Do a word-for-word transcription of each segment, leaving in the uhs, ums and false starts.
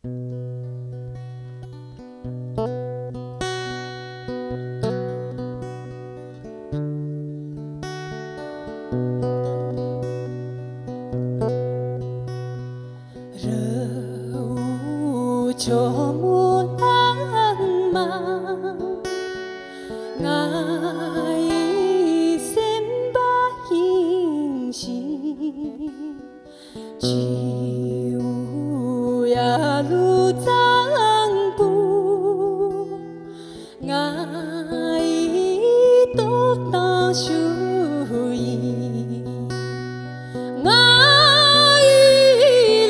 རི་བོ་ཇོ་མོ་གླང་མ་ང་ཡི་སེམས་པ་ཡིན་ཞིང་། བྱིའུ་ཡ་ལུ་གཙང་པོ་ང་ཡི་སྟོབས་དང་ཤུགས་ཡིན། ང་ཡི་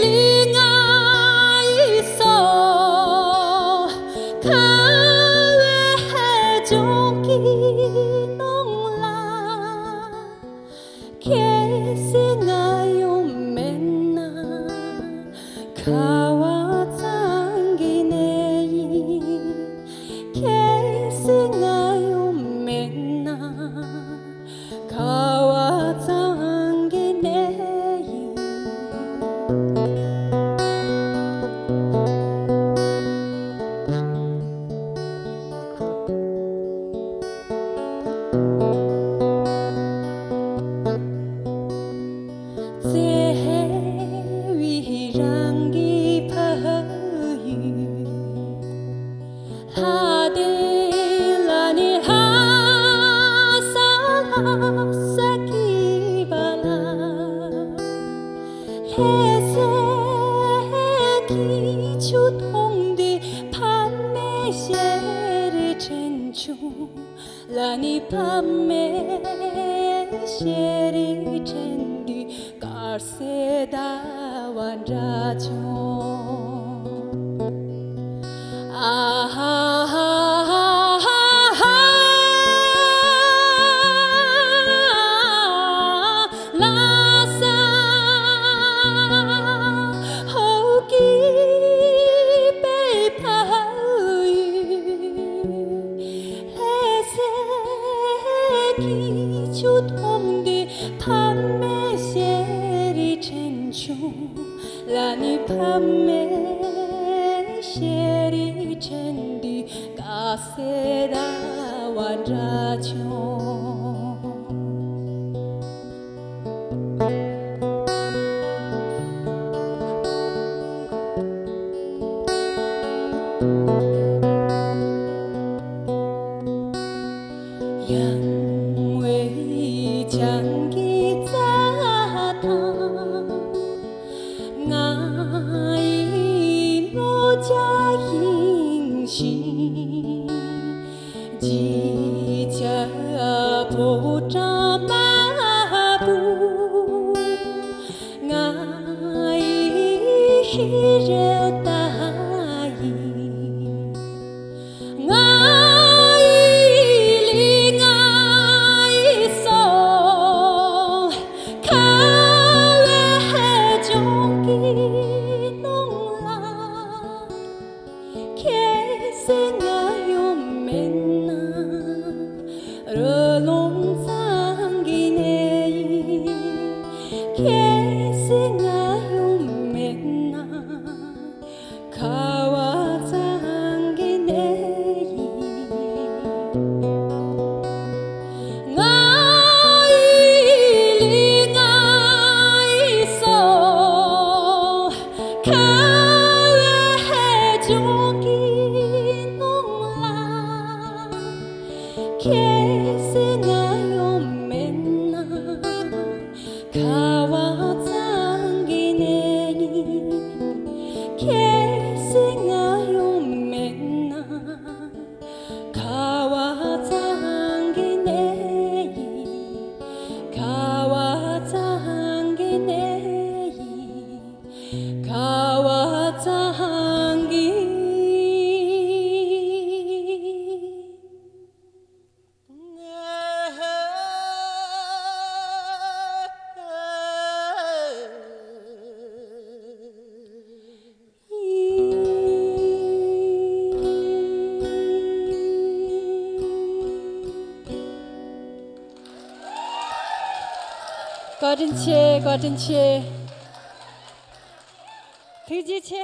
ལུས་ངག་ཡིད་གསུམ་ཁ་བའི་ལྗོངས་ཀྱི་ནང་ལ། གལ་སྲིད་ང་ཡོད་མེད་ན། ཁ་བ་གཙང་གི་གནས་ཡིན། གལ་སྲིད་ང་ཡོད་མེད་ན། ཁ་བ་གཙང་གི་གནས་ཡིན། བརྩེ་བའི་རང་གི་ཕ་ཡུལ། ལྷ་ལྡན་ལ་ནི་ཧ་ས་ཧ་ས་ཀི་བ་ལ། ལྷ་ས་གི་ཆུ་འཐུང་དུས་ཕ་མའི་ཞལ་རས་དྲན་བྱུང་། ལ་ནི་ཕ་མའི་ཞལ་རས་དྲན་དུས་དཀར་གསལ་ཟླ་བ་འདྲ་བྱུང་། ཨ་ཧ་ཧ་ཧ་ཧ་ཧ། ལྷ་ས་ཧོ་ཀི་པའི་ཕ་ཡུལ། ལྷ་སའི་ཆུ་འཐུང་དུས་ཕ་མའི་ཞལ་རས་དྲན་བྱུང་། ལ་ནི་ཕ་མའི་ཞལ་རས་དྲན་དུས་དཀར་གསལ་ཟླ་བ་འདྲ་བྱུང་། ཡངས་པའི་བྱང་གི་རྩྭ་ཐང་། ང་ཡི་ལོ་བརྒྱ་ཡིན་ཞིང་། བརྗིད་ཆགས་ཕོ་བྲང་དམར་པོ། ང་ཡི་ཤེས་རབ་ད་ཡིན། ང་ཡི་ལུས་ངག་ཡིད་གསུམ་ཁ་བའི་ལྗོངས་ཀྱི་ནང་ལ། གལ་སྲིད་ང་ཡོད་མེད་ན། རི་ལུང་གཙང་གི་གནས་ཡིན། གལ་སྲིད་ང་ཡོད་མེད་ན། ཁ་བ་གཙང་གི་གནས་ཡིན། ང་ཡི་ལུས་ངག་ཡིད་གསུམ་ཁ་བའི་ལྗོངས་ཀྱི་ནང་ལ། གལ་སྲིད་ང་ཡོད་མེད་ན། ཁ་བ་གཙང་གི་གནས་ཡིན། གལ་སྲིད་ང་ཡོད་མེད་ན། ཁ་བ་གཙང་གི་གནས་ཡིན། ཁ་བ་གཙང་གི་གནས་ཡིན། ཁ་བ་གཙང་གི། བཀའ་དྲིན་ཆེ། བཀའ་དྲིན་ཆེ། ཐུགས་རྗེ་ཆེ།